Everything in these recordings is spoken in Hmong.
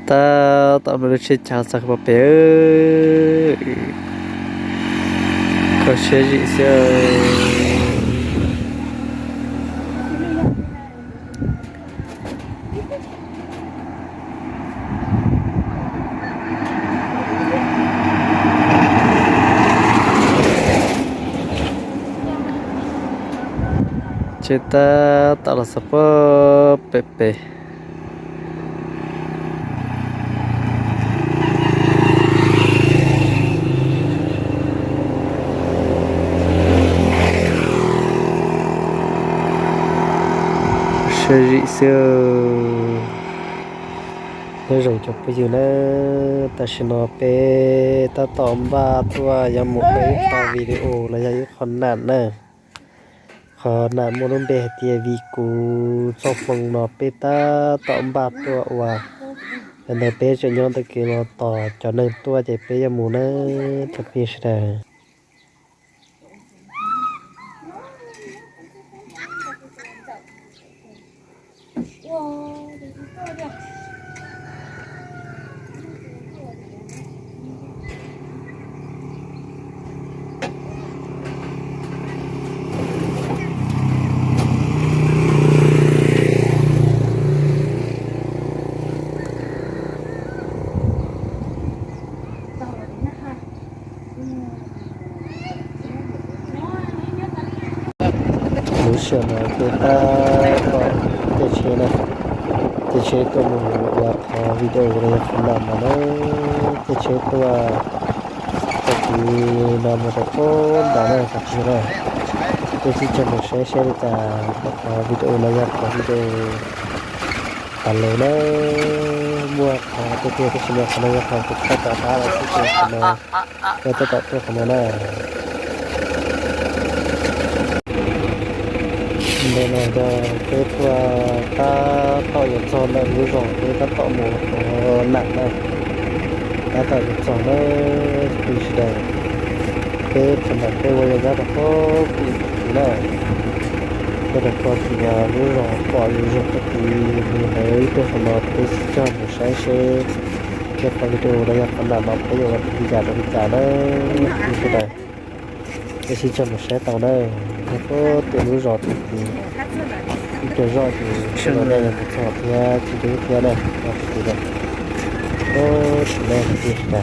Tab tom muaj lub tsheb chaw txog pem, kho siab zim xwb. Tsheb tab tom los txog pem pem. Siab zim xwb. Nyob zoo cov phooj ywg na, tam sim no peb tab tom npaj tuaj yuav mus ua ib qho video los yog ib qho nam na. Qhov nam muaj lub npe hais tias Vim Kuv Txoj Hmoo no peb tab tom npaj tuaj ua. Yog ntawd peb tseem nyob ntawm kev los tos cov neeg tuaj ces peb yuav mus na, cov phooj ywg sawv daws. Lub sij hawm no peb tab tom caij tsheb na, caij tsheb tuaj mus ua qhov video los yog qhov nam no na, caij tsheb tuaj tag kis no mus rau pem nram no tag kis na. Peb sib cog mus saib seb li cas qhov video no yog qhov video tas los na, muaj qhov tiag tiag tab sis mas qhov no yog qhov kuv tshaj tawm qab los xwb ces qhov no peb tab tom tuaj qhov no na. Ntawm no yog peb tuaj tab tom yuav txog ntawm lub zos peb tab tom mus ua nam na, tab tom yuav txog na, cov phooj ywg sawv daws. Peb qhov nam peb ua yog nyob rau pem tid na, nyob rau pem tid lub zos pom zoo zoo pem tid, nws ntawd ib pliag qhov no peb sib cog mus saib seb tej qhov video los yog qhov nam no peb yuav ua li cas rau li cas na, cov phooj ywg sawv daws. Peb sib cog mus saib tau na, nyob pem tej lub zos pem tid, ib co zoj ces sawv daws mus txog thiab tsis deb thiab na, nyob pem tid na. Tsis ne tiag tiag.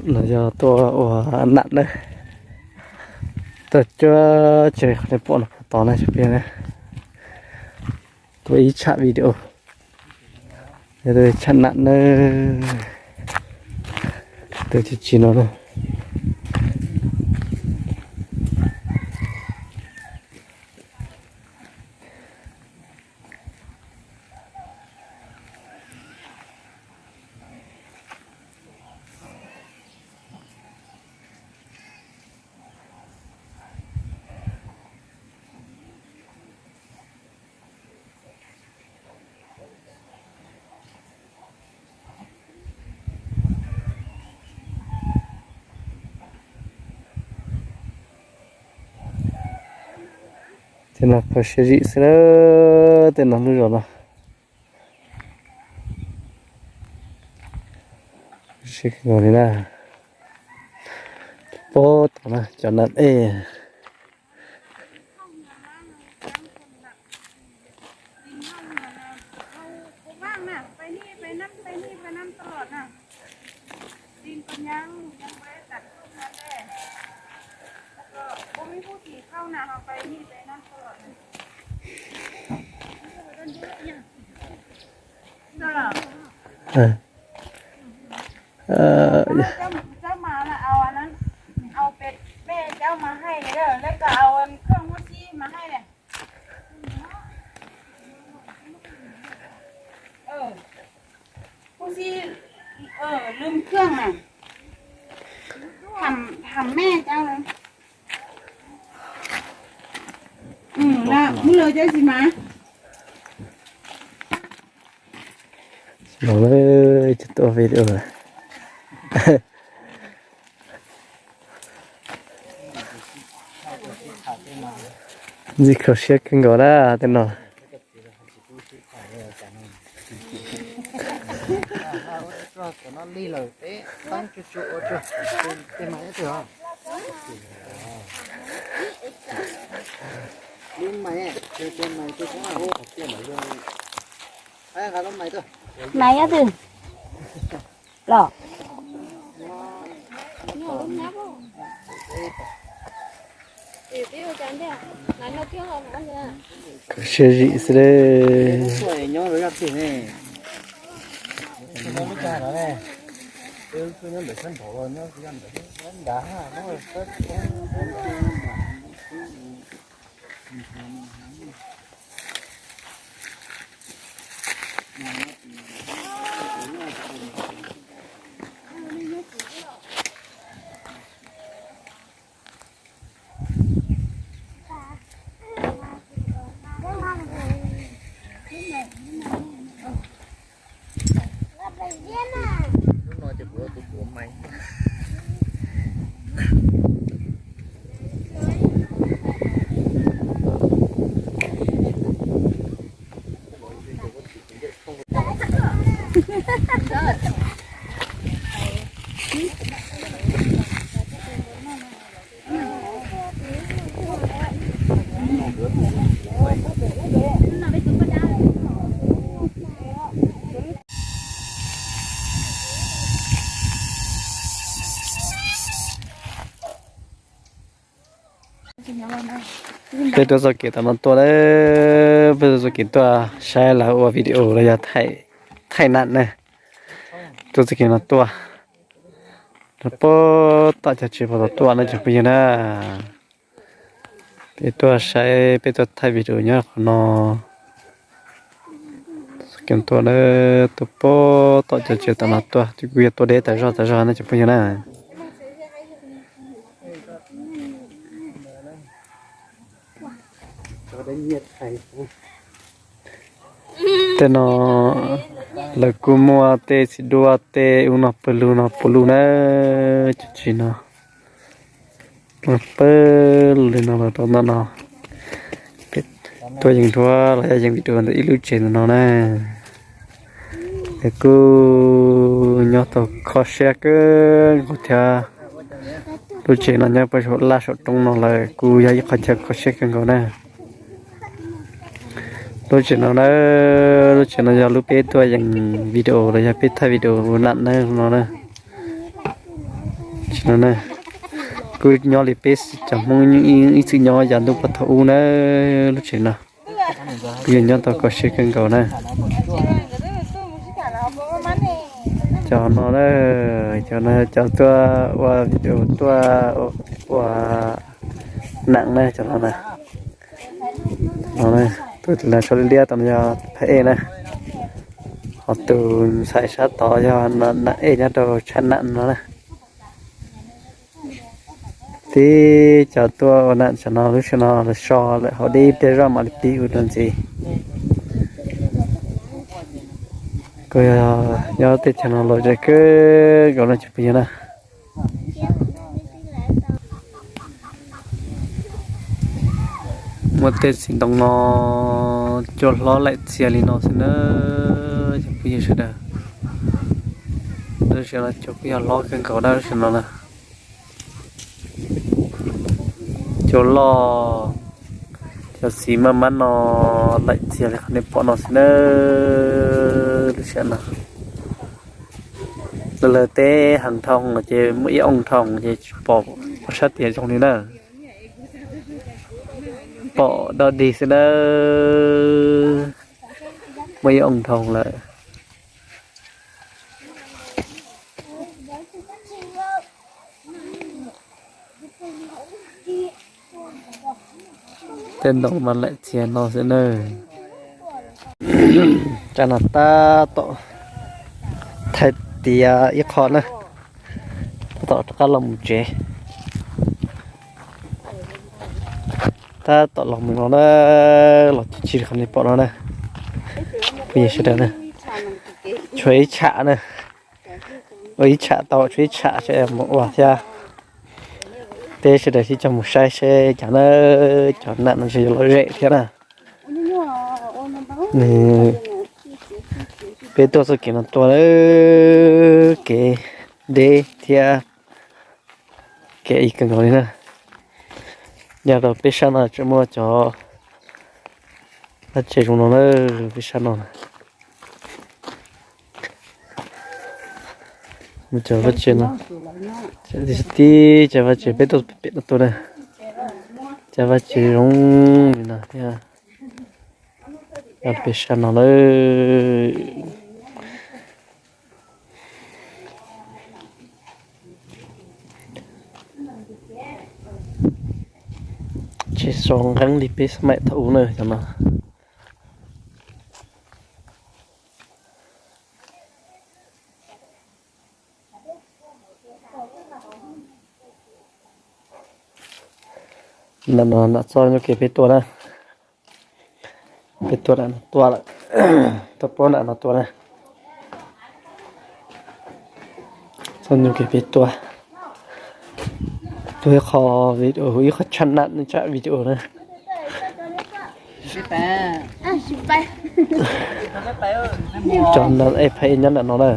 No yog tuaj ua nam na, tuaj cuab tseg qhov nej pom no puag tod na cov phooj ywg na. Tua ib tsham video, tua ib tsham nam na, tua tsis tsis no na. Tej no kho siab zim xwb na, tej no lub zos no. Sib kho li na, pab tom na cov nam ej. Cov mas, cov mas, cov mas, cov mas hay, lawv kom au khawj huv si mas hay. Huv si, lwm khawj na, tham mej cov. Mus lawm cov si mas. Los lawm, cov tuaj video. Ntxim kho siab kawg nkaus na tej no. Maiv twg los? Kho siab zim xwb Lub no ces kuv ua tus tuav mais. Peb tuaj txoj kev tom no tuaj lawm, peb tuaj txoj kev tuaj saib lawv ua video los yog thaij nam na. Tuaj txoj kev no tuaj, rau puag tom cov tsev puag tom tuaj na cov phooj ywg na. Peb tuaj saib, peb tuaj thaij video nyob qhov no. Txoj kev tuaj na, tuaj puag tom cov tsev tom no tuaj, ces kuj yog tuaj deb tas zog tas zog na cov phooj ywg na. Tej no lawv kuj muaj tej txiv duaj tej ub no pawg lug no puv lug na, cov tsev no. Pawg lug li no los rau ntawm no. Tuaj yees dua los yog yees video ntawm ib lub tsev ntawm no na. Es kuj nyob tau kho siab kawg nkaus thiab. Lub tsev no nyob puag saum laj saum roob no lawm kuj yog ib qhov chaw kho siab kawg nkaus na. Lub tsev no na, lub tsev no yog lub peb tuaj yees video los yog peb thaij video ua nam na no na. Tsev no na, kuj nyob li peb cov Hmoob ib txwm nyob yav ntuj puag thaum ub na, lub tsev no. Kuj yog nyob tau kho siab kawg nkaus na. Cov no na, cov no cov tuaj ua video tuaj ua nam na cov no na. Tus lav sau liab liab tom no yog phab ej na. Ho tus ntxhais sab tod yog nam ej nyob rau tshab nam no na. Tib cov tuaj ua nam tsam no lub sij hawm no lawv so lawm hauv dib pliag zoj mam li pib ua dua ntxiv. Kuj yog nyob teb chaws no lom zem kawg nkaus no cov phooj ywg na. Muaj tej txiv ntoo no cua hlob laim txias li no xwb na cov phooj ywg sawv daws. Lub sij hawm no cua kuj yog hlob kawg nkaus na lub sij hawm no na. Cua loj, cov txiv maj mab no laim txias li qhov nej pom no xwb na. Lub sij hawm no lawv teb heev dhau ces muaj ib ooj dhau ces tsis pom sab tias zoo li na. Pom dog dig xwb na. Muaj ib ooj dhau lawm. Tej ntoo mas laim txhias no xwb na. Tsam no tab tom thaij tiav ib qho na, tab tom rov qab los mus tsev. Tab tom los mus no na, los tsis tsis li qhov nej pom no na. Phooj ywg sawv daws na, tshuav ib tsham na, ua ib tsham tau tshuav ib tsham seb mus ua thiab. Peb sawv daws sib cog mus saib seb cas na, cov nam no ntshe yuav lom zem thiab na. Nws, peb tuaj txoj kev no tuaj, kev deb thiab kev ib kawg nkaus li na. Nyob rau peb sab no tseem muaj cov vaj tse zoo no na, peb sab no na. Muaj cov vaj tse no, tib cov vaj tse peb tuaj pem no tuaj na, cov vaj tse zoo li no thiab. Peb sab no lawm. Tsev so nqeeb li peb xab maim thaum ub na cov no. Nam no nam txoj nyuag kev peb tuaj na. Peb tuaj nam no tuaj lawm, tuaj puab nam no tuaj na. Txoj nyuag kev peb tuaj, tuaj ib qho video, ib qho channel na, tsam video na. Cov no es phaim nyob nram no na.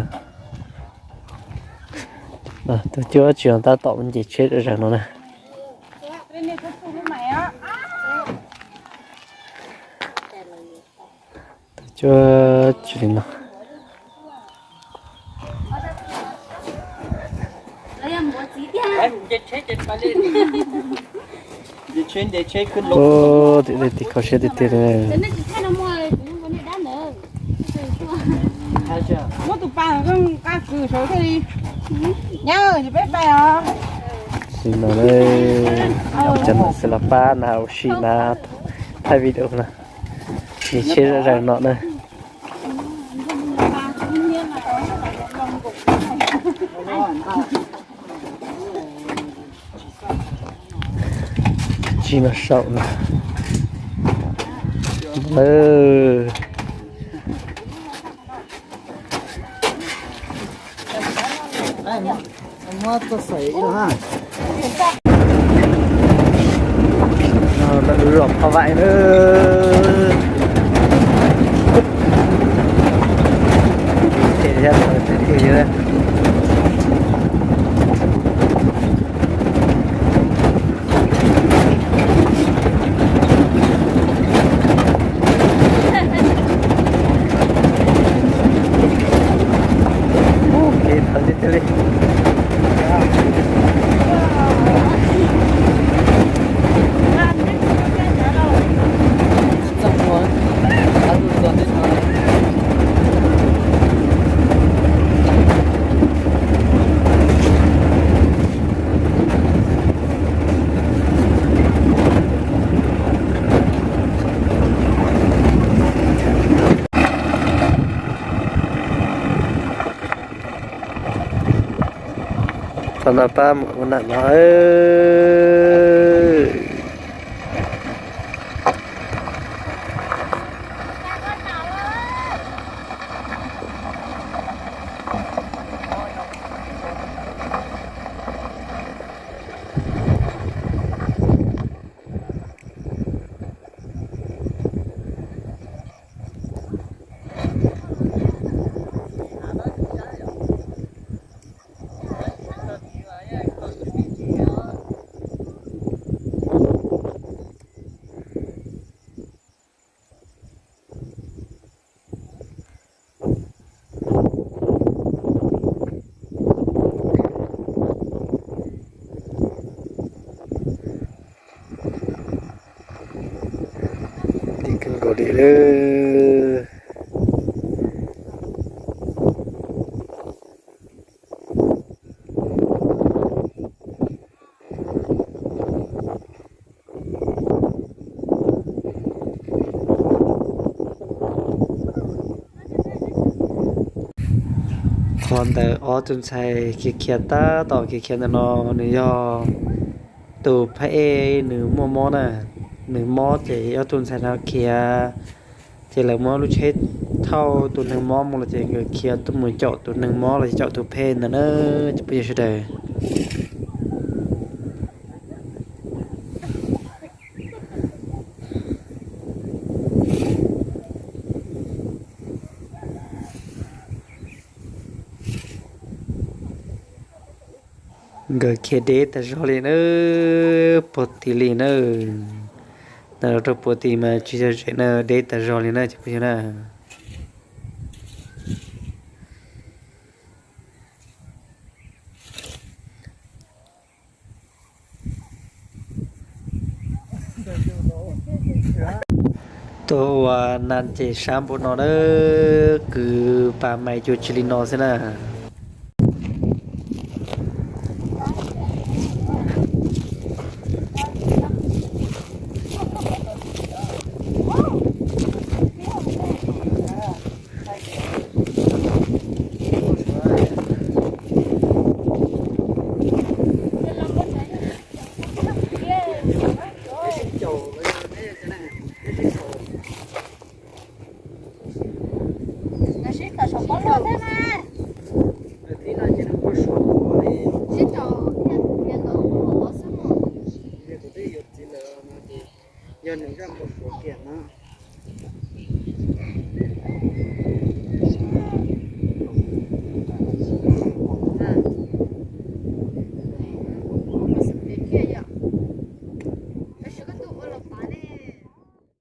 Tus cuab tsis tab tom nce tsheb zom zaws no na. Tus cuab tsis li no. Tim kho siab tiag tiag li. Sim no, cov nam xwb los pab na, ua si na, thaij video na. Nce tsheb zom zaws no na. Tsis no saum na. Lawm lub zos Phaj Vaim na. Kev thawv tiag tiag li. Txog no pab mus ua nam no. Qhov ntawm ob tug ntxhais khiav khiav tab tom khiav khiav ntawm no, nws yog tus phab ej nws muaj mob na, nws mob ces ob tug ntxhais no khiav, ces lawv muab lub tsheb thauj tus neeg mob mus los ces nkawd khiav tuaj mus caum tus neeg mob los ces caum tus phab ej ntawd na, cov phooj ywg sawv daws. Nkawd khiav deb tas zog li na, puag tim li na. Ntawm no rau puag tim mas tsis yog zem na, deb tas zog li na cov phooj ywg na. Tuaj ua nas ces sab npaum no na, kwv pas mais cuag tsis li no xwb na. Yog nws zaj npau